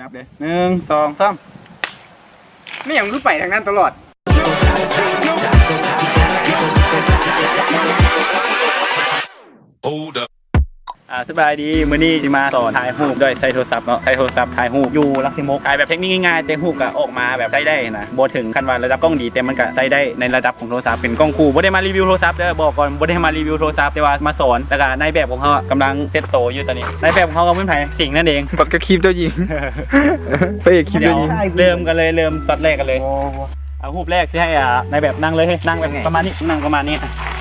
ນັບເດີ້ ໜຶ່ງ ສອງ ສາມ. ແມ່ນຫຍັງຄືໄປທາງນັ້ນຕະຫຼອດ? ອ່າ ສະບາຍດີ ມື້ນີ້ຊິມາສອນຖ່າຍຮູບດ້ວຍໃຊ້ໂທລະສັບເນາະ ໃຊ້ໂທລະສັບຖ່າຍຮູບຢູ່ຫຼັກສິບຫົກ ຖ່າຍແບບເທັກນິກງ່າຍໆ ແຕ່ຮູບກໍອອກມາແບບໃຊ້ໄດ້ນະ ບໍ່ເຖິງຂັ້ນວ່າລະດັບກ້ອງດີ ແຕ່ມັນກໍໃຊ້ໄດ້ໃນລະດັບຂອງໂທລະສັບ ເປັນກ້ອງຄູ່. ບໍ່ໄດ້ມາຣີວິວໂທລະສັບເດີ້ ບອກກ່ອນ ບໍ່ໄດ້ມາຣີວິວໂທລະສັບ ແຕ່ວ່າມາສອນ ແລ້ວກໍນາຍແບບຂອງເຮົາກຳລັງເຊັດໂຕຢູ່ຕອນນີ້ ນາຍແບບຂອງເຮົາກໍແມ່ນໃຜ? ສິງນັ້ນເອງ ບັກກະຄີບເຈົ້າຍິງ ພະເອກຄີບເຈົ້າຍິງ. ເລີ່ມກັນເລີຍ ເລີ່ມຊັອດແລກກັນເລີຍ. ເອົາຮູບແລກຊິໃຫ້ ອ່າ ນາຍແບບນັ່ງເລີຍ ເຮີ້ຍ ນັ່ງແບບປະມານນີ້ ນັ່ງປະມານນີ້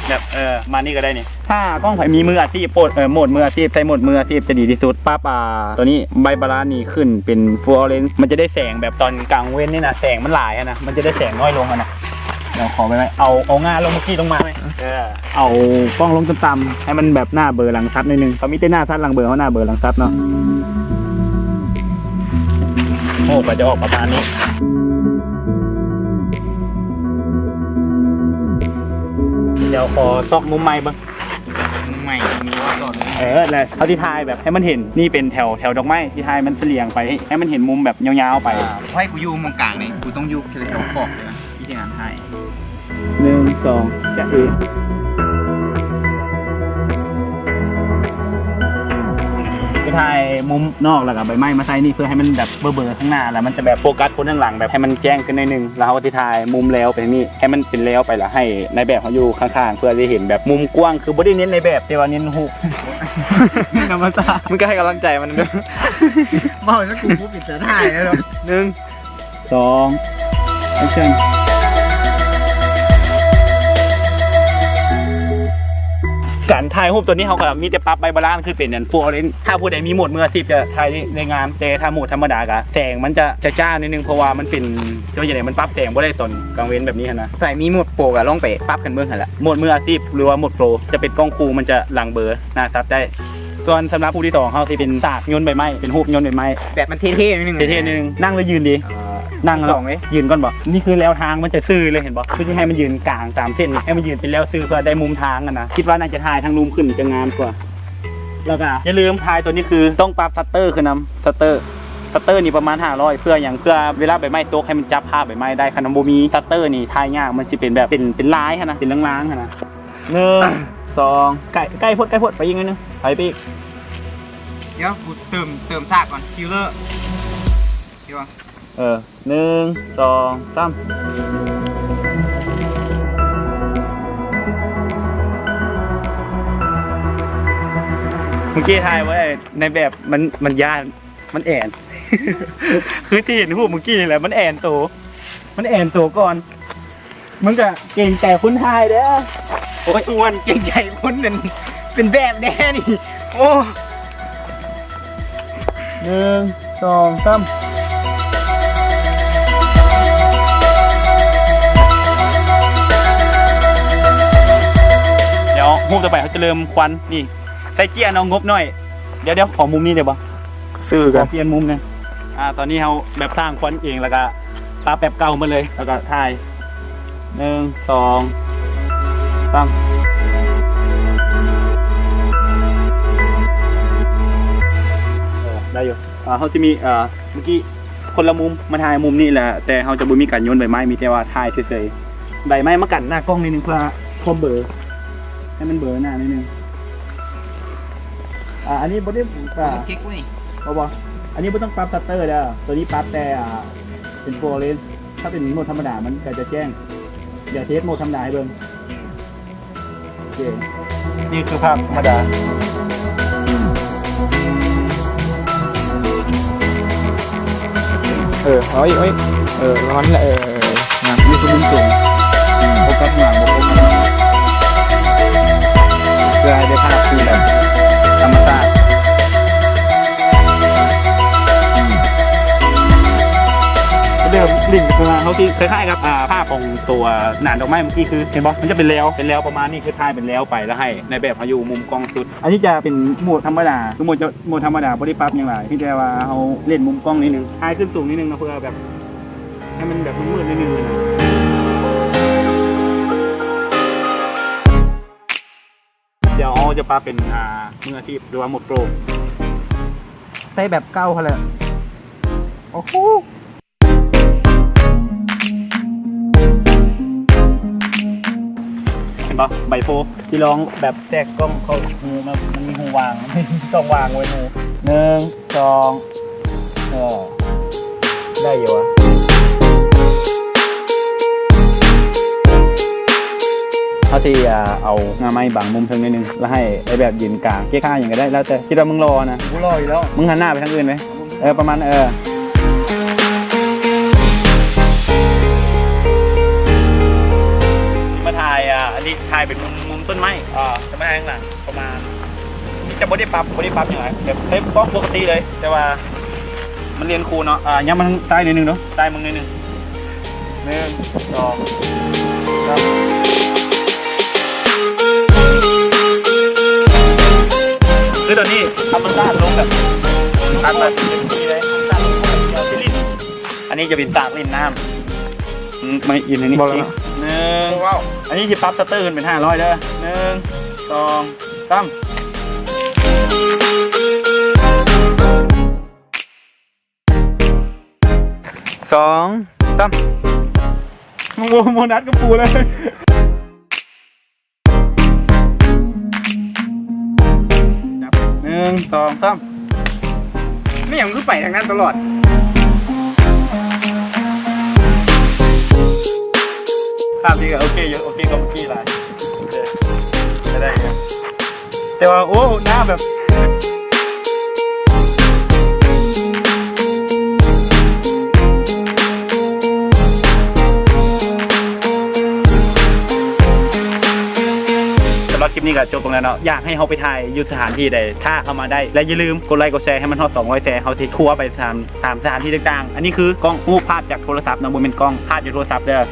ແບບ ເອີ ປະມານນີ້ກໍໄດ້ນີ້. ຖ້າກ້ອງໃຜມີມືອາຊີບ ໂໝດ ເອີ ໂໝດມືອາຊີບ ໃຊ້ໂໝດມືອາຊີບຈະດີທີ່ສຸດ. ປັບ ອ່າ ໂຕນີ້ ໄບບາລານນີ້ຂຶ້ນເປັນຟູລເຣນ ມັນຈະໄດ້ແສງແບບຕອນກາງເວັນນີ້ນະ ແສງມັນຫຼາຍຫັ້ນນະ ມັນຈະໄດ້ແສງນ້ອຍລົງຫັ້ນນະ. ດຽວຂໍໄວ້ ເອົາ ເອົາງ່າລົງເມື່ອກີ້ລົງມາໄວ້ ເອີ ເອົາກ້ອງລົງຕ່ຳໆ ໃຫ້ມັນແບບໜ້າເບີຫຼັງຊັດໜ້ອຍໜຶ່ງ ເຂົາມີແຕ່ໜ້າຊັດຫຼັງເບີ ເຮົາໜ້າເບີຫຼັງຊັດເນາະ. ໂອ້ ກໍຈະອອກປະມານນີ້. ດຽວຂໍຊອກມຸມໃໝ່ເບິ່ງ ມຸມໃໝ່ມີວ່າຕອນ ເອີ ແລ້ວເຮົາຊິຖ່າຍແບບໃຫ້ມັນເຫັນ ນີ້ເປັນແຖວ ແຖວດອກໄມ້ ຊິຖ່າຍມັນສະຫຼຽງໄປ ໃຫ້ມັນເຫັນມຸມແບບຍາວໆໄປ. ອ່າ ໃຫ້ກູຢູ່ໝ່ອງກາງນີ້ ກູຕ້ອງຢູ່ແຖວຂອບເລີຍນະ ວິທີການຖ່າຍ. ໜຶ່ງ ສອງ ຈະເອ ກະຖ່າຍມຸມນອກ ແລ້ວກະໃບໄມ້ມາໃສ່ນີ້ ເພື່ອໃຫ້ມັນແບບເບີໆຂ້າງໜ້າ ແລ້ວມັນຈະແບບໂຟກັສຄົນຂ້າງຫຼັງ ແບບໃຫ້ມັນແຈ້ງຂຶ້ນໜ້ອຍໜຶ່ງ ແລ້ວເຮົາກະຊິຖ່າຍມຸມແລ້ວໄປນີ້ ໃຫ້ມັນເປັນແລ້ວໄປ ແລ້ວໃຫ້ນາຍແບບເຮົາຢູ່ຂ້າງໆ ເພື່ອໄດ້ເຫັນແບບມຸມກວ້າງ ຄືບໍ່ໄດ້ເນັ້ນນາຍແບບ ແຕ່ວ່າເນັ້ນຮູບ ທຳມະຊາດ ມຶງກະໃຫ້ກຳລັງໃຈມັນເດີ້ ເວົ້າຊະ ກູບໍ່ເປັນຕາຖ່າຍແລ້ວເນາະ. ໜຶ່ງ ສອງ ແອັກຊັນ. ການຖ່າຍຮູບຕົວນີ້ເຮົາກໍມີແຕ່ປັບໄບບາລານຂຶ້ນເປັນອັນຟູລເຣນ ຖ້າຜູ້ໃດມີໂໝດມືອາຊີບຈະຖ່າຍໄດ້ງາມ ແຕ່ຖ້າໂໝດທຳມະດາກໍແສງມັນຈະຈ້າໆໜ້ອຍໜຶ່ງ ເພາະວ່າມັນເປັນ ຈະວ່າຈັ່ງໃດ ມັນປັບແສງບໍ່ໄດ້ຕອນກາງເວັນແບບນີ້ຫັ້ນນະ. ໃຜມີໂໝດໂປກໍລອງໄປປັບກັນເບິ່ງຫັ້ນແຫຼະ ໂໝດມືອາຊີບ ຫຼືວ່າໂໝດໂປ ຈະເປັນກ້ອງຄູ່ ມັນຈະຫຼັງເບີໜ້າຊັດໄດ້. ສ່ວນສຳລັບຄູ່ທີສອງເຮົາຊິເປັນສາກຍົນໃບໄມ້ ເປັນຮູບຍົນໃບໄມ້ ແບບມັນເທ່ໆໜ້ອຍໜຶ່ງ ເທ່ໆໜຶ່ງ. ນັ່ງຫຼືຢືນດີ? ເອີ ນັ່ງເນາະ ສອງເລີຍ ຢືນກ່ອນບໍ? ນີ້ຄືແລວທາງມັນຈະຊື່ເລີຍ ເຫັນບໍ່? ຄືຊິໃຫ້ມັນຢືນກາງຕາມເສັ້ນ ໃຫ້ມັນຢືນເປັນແລວຊື່ ເພື່ອໄດ້ມຸມທາງຫັ້ນນະ. ຄິດວ່າໜ້າຈະຖ່າຍທາງລຸ່ມຂຶ້ນຈະງາມກວ່າ. ແລ້ວກະຢ່າລືມ ຖ່າຍຕົວນີ້ຄືຕ້ອງປັບຊັດເຕີຂຶ້ນນຳ ຊັດເຕີ ຊັດເຕີນີ້ປະມານຫ້າຮ້ອຍ. ເພື່ອຫຍັງ? ເພື່ອເວລາໃບໄມ້ຕົກໃຫ້ມັນຈັບພາບໃບໄມ້ໄດ້. ຄັນບໍ່ມີຊັດເຕີນີ້ຖ່າຍຍາກ ມັນຊິເປັນແບບເປັນ ເປັນລາຍຫັ້ນນະ ເປັນລາງໆຫັ້ນນະ. ໜຶ່ງ ສອງ ໃກ້ ໃກ້ໂພດ ໃກ້ໂພດ ໄປອີກໜ້ອຍໜຶ່ງ ໄປ ໄປອີກ. ດຽວ ກູເຕີມ ເຕີມສາກກ່ອນ ຟິວເລີ ເອີ ໜຶ່ງ ສອງ ສາມ. ເມື່ອກີ້ຖ່າຍບໍ່ໄດ້ ໃນແບບມັນ ມັນຢ້ານ ມັນແອນ ຄືທີ່ເຫັນຮູບເມື່ອກີ້ນີ້ແຫຼະ ມັນແອນໂຕ ມັນແອນໂຕກ່ອນ. ມຶງກະເກງໃຈຄົນຖ່າຍເດີ້. ໂອ້ຍ ສ່ວນເກງໃຈຄົນນັ້ນເປັນແບບແດ່ນີ້. ໂອ້ ໜຶ່ງ ສອງ ສາມ. ດຽວຮູບຕໍ່ໄປເຮົາຈະເລີ່ມຄວັນ ນີ້ ໃສ່ເຈ້ຍເນາະ ງົບໜ້ອຍ. ດຽວໆ ຂໍມຸມນີ້ໄດ້ບໍ່? ຊື່ກັນ ຂໍປ່ຽນມຸມແດ່. ອ່າ ຕອນນີ້ເຮົາແບບສ້າງຄວັນເອງ ແລ້ວກະປັບແບບເກົ່າໝົດເລີຍ ແລ້ວກະຖ່າຍ ໜຶ່ງ ສອງ ສາມ. ເອີ ໄດ້ຢູ່. ອ່າ ເຮົາຈະມີ ເອີ ເມື່ອກີ້ຄົນລະມຸມ ມາຖ່າຍມຸມນີ້ແຫຼະ ແຕ່ເຮົາຈະບໍ່ມີການຍົນໃບໄມ້ ມີແຕ່ວ່າຖ່າຍເສີຍໆ. ໃບໄມ້ມາກັນໜ້າກ້ອງໜ້ອຍໜຶ່ງ ເພື່ອຄວາມເບີ ໃຫ້ມັນເບີໜ້າໜ້ອຍໜຶ່ງ. ອ່າ ອັນນີ້ບໍ່ໄດ້ ອ່າ ເກັກເວີຍ ບໍ່ ບໍ່ ອັນນີ້ບໍ່ຕ້ອງປັບຊັດເຕີເດີ້ ຕົວນີ້ປັບແຕ່ ອ່າ ເປັນໂຟເຣນ. ຖ້າເປັນໂໝດທຳມະດາມັນກໍຈະແຈ້ງ. ດຽວເຮັດໂໝດທຳມະດາໃຫ້ເບິ່ງ. ໂອເຄ ນີ້ຄືພາບທຳມະດາ. ເອີ ເອົາອີກ ເອົາອີກ ເອີ ປະມານນັ້ນແຫຼະ ເອີ ງາມ ຢູ່ສູງສູງ ໂຟກັສຂ້າງຫຼັງ ບໍ່ໂຟກັສ ເພື່ອໃຫ້ໄດ້ພາບທີ່ແບບທຳມະຊາດ. ເດີມ ລິ້ງເວລາເຮົາຊິຄ້າຍໆກັບ ອ່າ ພາບຂອງຕົວໜານດອກໄມ້ເມື່ອກີ້ ຄື ເຫັນບໍ່ ມັນຈະເປັນແລວ ເປັນແລວປະມານນີ້ ຄືຖ່າຍເປັນແລວໄປ ແລ້ວໃຫ້ນາຍແບບເຮົາຢູ່ມຸມກ້ອງສຸດ. ອັນນີ້ຈະເປັນໂໝດທຳມະດາ ຄືໂໝດຈະ ໂໝດທຳມະດາບໍ່ໄດ້ປັບຫຍັງຫຼາຍ ພຽງແຕ່ວ່າເຮົາເລັ່ນມຸມກ້ອງໜ້ອຍໜຶ່ງ ຖ່າຍຂຶ້ນສູງໜ້ອຍໜຶ່ງເນາະ ເພື່ອແບບໃຫ້ມັນແບບມືດໆໜ້ອຍໜຶ່ງຫັ້ນນະ. ດຽວເຮົາຈະປັບເປັນ ອ່າ ມືອາຊີບ ຫຼືວ່າໂໝດໂປຣ ໃຊ້ແບບເກົ່າຫັ້ນແຫຼະ. ໂອ້ໂຫ ເຫັນບໍ່ ໃບໂພ ທີ່ລອງແບບແຊກກ້ອງເຂົ້າຮູ ມັນ ມັນມີຮູຫວ່າງ ມີຊ່ອງຫວ່າງໄວ້ຮູ ໜຶ່ງ ສອງ ເອີ ໄດ້ຢູ່ຫວາ. ເຮົາຊິ ອ່າ ເອົາງ່າໄມ້ບັງມຸມເທິງໜ້ອຍໜຶ່ງ ແລ້ວໃຫ້ໄອ້ແບບຢືນກາງ ເກະກະຫຍັງກໍໄດ້ ແລ້ວແຕ່ ຄິດວ່າມຶງຫຼໍ່ນະ. ກູຫຼໍ່ຢູ່ແລ້ວ ມຶງຫັນໜ້າໄປທາງອື່ນເວີຍ. ເອີ ປະມານ ເອີ ມາຖ່າຍ ອ່າ ອັນນີ້ຖ່າຍເປັນມຸມ ມຸມຕົ້ນໄມ້ ອ່າ ຈະມາຖ່າຍຂ້າງຫຼັງ ປະມານ ຈະບໍ່ໄດ້ປັບ ບໍ່ໄດ້ປັບຫຍັງຫຼາຍ ແບບໃຊ້ກ້ອງປົກກະຕິເລີຍ ແຕ່ວ່າມັນລຽນຄູ່ເນາະ. ອ່າ ຍັບມາທາງຊ້າຍໜ້ອຍໜຶ່ງເດີ້ ຊ້າຍມຶງໜ້ອຍໜຶ່ງ ໜຶ່ງ ສອງ ສາມ ຄືຕອນນີ້ທຳມະຊາດລົງແບບ ຕັດແບບເຕັມທີ່ເລີຍ ອັນນີ້ຈະເປັນສາກຫຼິ້ນນ້ຳ ອືມ ມາອີກໜຶ່ງ ບໍ່ແລ້ວເນາະ ໜຶ່ງ ວ້າວ ອັນນີ້ຊິປັບສະເຕີຂຶ້ນເປັນຫ້າຮ້ອຍເດີ້ ໜຶ່ງ ສອງ ສາມ ສອງ ສາມ ໂມ ໂມນັດກັບປູເລີຍ. ໜຶ່ງ ສອງ ສາມ ແມ່ນຫຍັງຄືໄປທາງນັ້ນຕະຫຼອດ? ພາບນີ້ກໍໂອເຄຢູ່ ໂອເຄກວ່າເມື່ອກີ້ຫຼາຍ ໂອເຄ ໄດ້ຢູ່ ແຕ່ວ່າ ໂອ້ ໜ້າແບບ ສຳລັບຄລິບນີ້ກໍຈົບລົງແລ້ວເນາະ ຢາກໃຫ້ເຮົາໄປຖ່າຍຢູ່ສະຖານທີ່ໃດ ຖ້າເຮົາມາໄດ້ ແລະ ຢ່າລືມກົດໄລກົດແຊໃຫ້ມັນຮອດສອງຮ້ອຍແຊ ເຮົາຊິທົວໄປຕາມ ຕາມສະຖານທີ່ຕ່າງໆ. ອັນນີ້ຄືກ້ອງຮູບພາບຈາກໂທລະສັບເນາະ ບໍ່ແມ່ນກ້ອງພາບຈາກໂທລະສັບເດີ້.